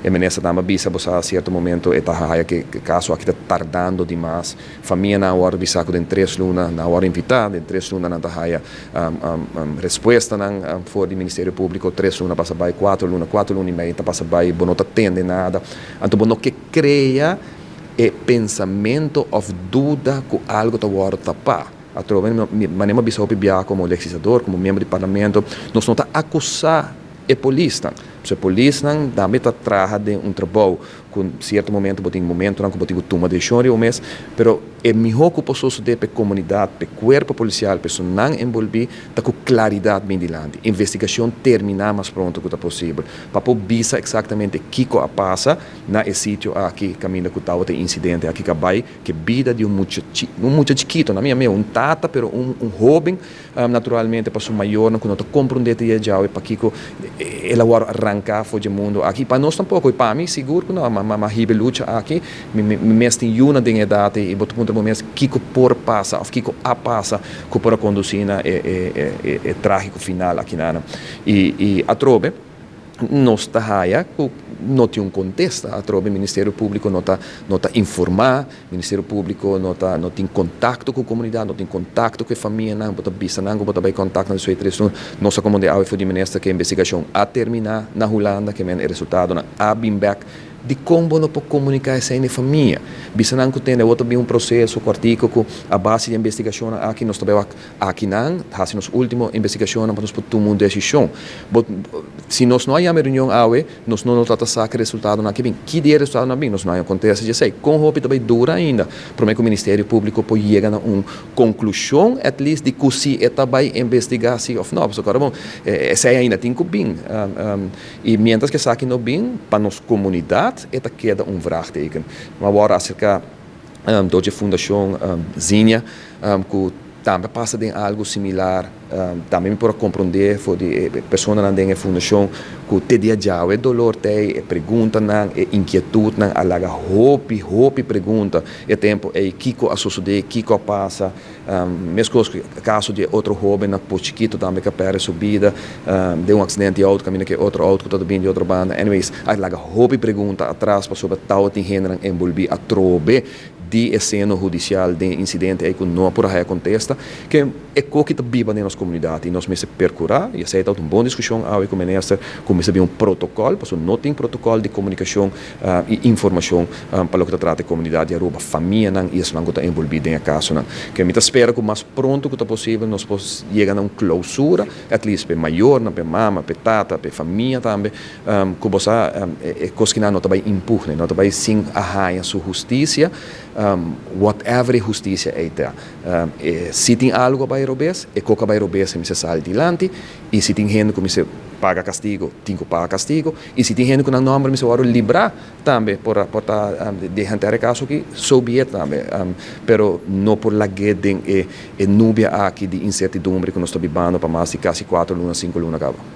E minister tambe a bisa bo sa cierto momento e ta haya cu e caso aki ta tardando dimas. Famianan a wordo bisa cu den 3 luna nan a wordo invita, den 3 luna nan ta haya respuestanan for di Ministerio Publico. 3 luna a pasa bay, 4 luna, 4 luna y mey ta pasa bay, bo no ta tende nada. Anto bo no ke crea e pensamento of duda cu algo ta wordo tapa. Atrobe, manera mi a bisa hopi bia como legislador, como miembro di parlamento, nos no ta acusa e polisnan. E polisnan tambe ta traha den un trabou, cu cierto momento bo tin momentonan cu bo tin cu tuma decision riba mes, pero e miho cu por sucede pa comunidad, pa cuerpo policial, pa esnan envolvi, ta cu claridad bin dilanti. Investigacion termina mas pronto cu ta posibel, pa por bisa exactamente kico a pasa na e sitio aki, caminda cu tabata e incidente aki cu a bay cu bida di un mucha chikito, na mi un tata, pero un hoben, naturalmente pa su mayornan cu no ta comprende te djawe pakico el a wordo ranca for di mundo aki. Pa nos tampoco, y pa mi sigur cu no, ma hiba lucha aki, mi mes tin yiunan den edad y bo ta puntra bo mes kico por pasa of kico a pasa cu por a conduci na e tragico final aki nana. Y atrobe, nos ta haya cu no tin un contesta. Atrobe Ministerio Publico no ta informa, Ministerio Publico no tin contacto cu comunidad, no tin contacto cu famianan, bo ta bisa nan, bo ta bay contacto na su tres. Nos a comprende awe for di minister cu e investigacion a termina na Hulanda, cu e resultadonan a bin back. Di con bo no por comunica esey na famia? Bisa nan cu tin otro bin un proceso cortico cu a base di investigacion aki nos tambe aki nan, haci nos ultimo investigacion pa nos por tuma un decision. But, si nos no haya reunion awe, nos no ta saca resultadonan aki bin. Ki dia resultadonan bin? Nos no haya contesta di esey. Con hopi tambe dura ainda pa cu Ministerio Publico por yega na un conclusion, at least, di cu si e ta bay investiga si of no. So, awor, bon, esey ainda tin cu bin. Y mientras cu esaki no bin, pa nos comunidad, e ta keda un vraagteken. Maar awor acerca door di Fundacion Zinha, cu tambe a pasa den algo similar, tambe mi por comprende for di personanan den e fundacion cu te dia djawe dolor t'ey, e preguntanan, e inkietudnan, a laga hopi, hopi pregunta e tempo ey: kico a sucede, kico a pasa? Mescos cu caso di otro hoben na Pos Chikito tambe cu a perde su bida den un accidente di auto, caminda cu otro auto cu ta bin di otro banda. Anyways, a laga hopi pregunta atras pasobra tabatin hendenan envolvi atrobe di escena hudicial di incidente ey cu no por haya contesta, cu e cos ta biba den nos comunidad y nos mester percura, y esey ta un bon discusion awe cu minister, cu mester bin un protocol, pasobra no tin protocol di comunicacion y informacion pa loke ta trata e comunidad di Aruba, famianan y esnan cu ta envolvi den e casonan. Cu mi ta spera cu mas pronto cu ta posibel nos por yega na un clausura, at least pa mayornan, pa mama, pa tata, pa famia tambe, cu bo e cos cu no ta bay impune, no ta bay sin a haya su husticia, whatever e husticia ey ta. Si tin algo bay robes, e cos bay robes mester sali dilanti, y si tin hende cu mester paga castigo, tin cu paga castigo, y si tin hende cu nan nomber mester wordo libra tambe por ta di henter e caso aki, so be it tambe. Pero no por lag'e den e nubia aki di incertidumbre cu nos ta bibando pa mas di casi 4 luna, 5 luna caba.